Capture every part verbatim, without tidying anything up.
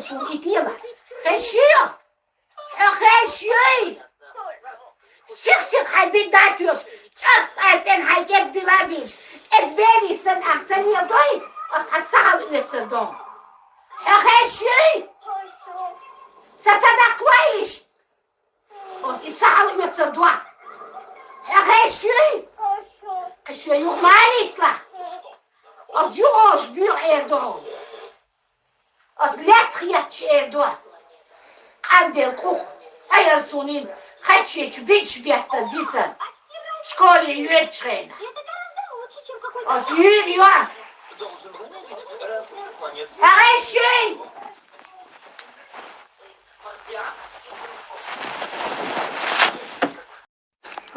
Сул и тела. Хешио? Хьо хешиой? Сих-сих хьай биддатуьш, чӀарх пӀацӀен хьай кеп дилавиш, эс бери сан ахцалия дой, ас хьа сахьал уьцар дон. Хьо хешиой? Са цадакъ вайиш? Ас и сахьал уьцар дуа. Хьо хешиой? Кхесо юх маликла. Ас югӀош буьгӀ эр дон. Ас летхъ етташ эр дуа. Къандел къух, хьаяр сунин, хачечу бич бетта зисан. Школе йоьдчхена. Ас юьр йоа. Хьагъай шуй!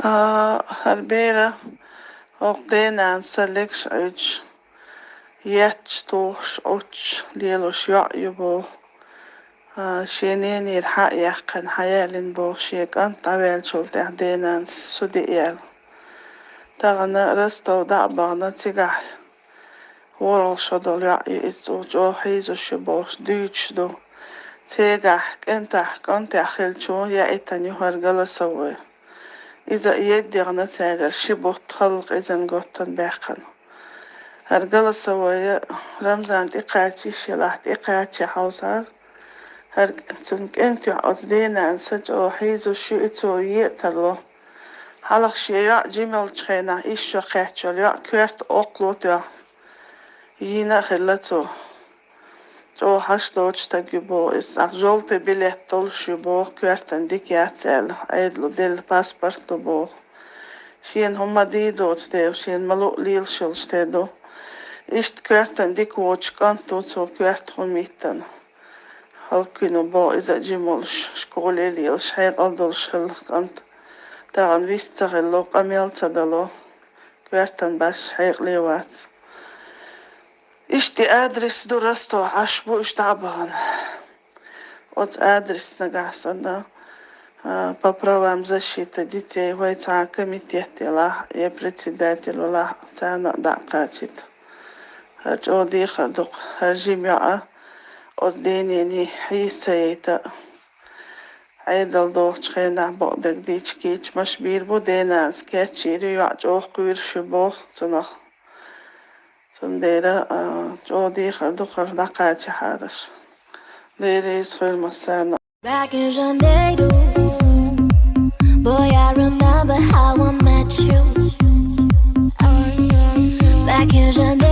А, хӀара бера, хӀокху денан са легаш Ӏуьйдуш, етташ, тухуш, Ӏуттуш, лелош йоӀ ю боху. А, шен ненера хьа а яьккхина, хьаяьллина боху, шен кӀант дӀаваьллачул тӀаьхьа денан су де аьлла. Тахана Ростов дӀа а бахана, цигахь ворхӀалгӀа шо долу йоӀ ю иза, цо чӀогӀа хьийзаш ю бохуш дуьйцуш ду. Цигахь кӀентахь, кӀантехь хиллачо яийтина ю хӀара голосовой. Иза а едда яхана цаьргара ши бутт хӀаллакьхилла иза готтана баьккхина. ХӀара голосовой Рамзан тӀекхачийша елахь, тӀекхача хьовсахьара. ХӀара цуьнан кӀентехь оцу денан са чӀогӀа хьийзаш ю, и цо е а тарло. Хьалха шен йоӀ жима йолчу хенахь исс шо кхаьчна йолу йоӀ коьрта оккхало тоьхна йийна а хилла цо. ЧӀогӀа хьаш доцу стаг ю боху иза. ТӀаккха жовтый билет долуш ю боху, коьртана дика яц аьлла, Ӏедало делла паспорт ду боху. Шена хӀума дийр доцу дела, шена ма-луъу лелаш йолуш те ду. Иштта коьртана дика воцуш кӀант ву, цо коьрта хӀума йиттина. Хьалквина боху иза а жима волуш, школе а лелаш, хьекъал долуш хилла кӀант. Тахана вист ца хилла, къамел ца дало, коьртана башха хьекъале вац. Иштта адрес ду Ростов, Ӏаш бу уьш дӀа а бахана. Оцу адрес нагахь санна, а, по правам защиты детей вай цхьа комитет елахь, я председатель валахь, царна а дӀа а кхачийта. ХӀара чӀогӀа дехар ду-кх, хӀара жима йоӀ а, оцу денений хьийса ца яйта а. Ӏедал дохучу хенахь бакъдерг дийча кийча маша бийр бу, денанас кечйийр ю, йоӀ чӀогӀа кхоьруш ю боху цунах. Цундела, а, чӀогӀа дехар ду хӀара дӀакхачахьара аша. Дела реза хуьлда массарна. Back in Janeiro, boy, I remember how I met you. Back in Janeiro.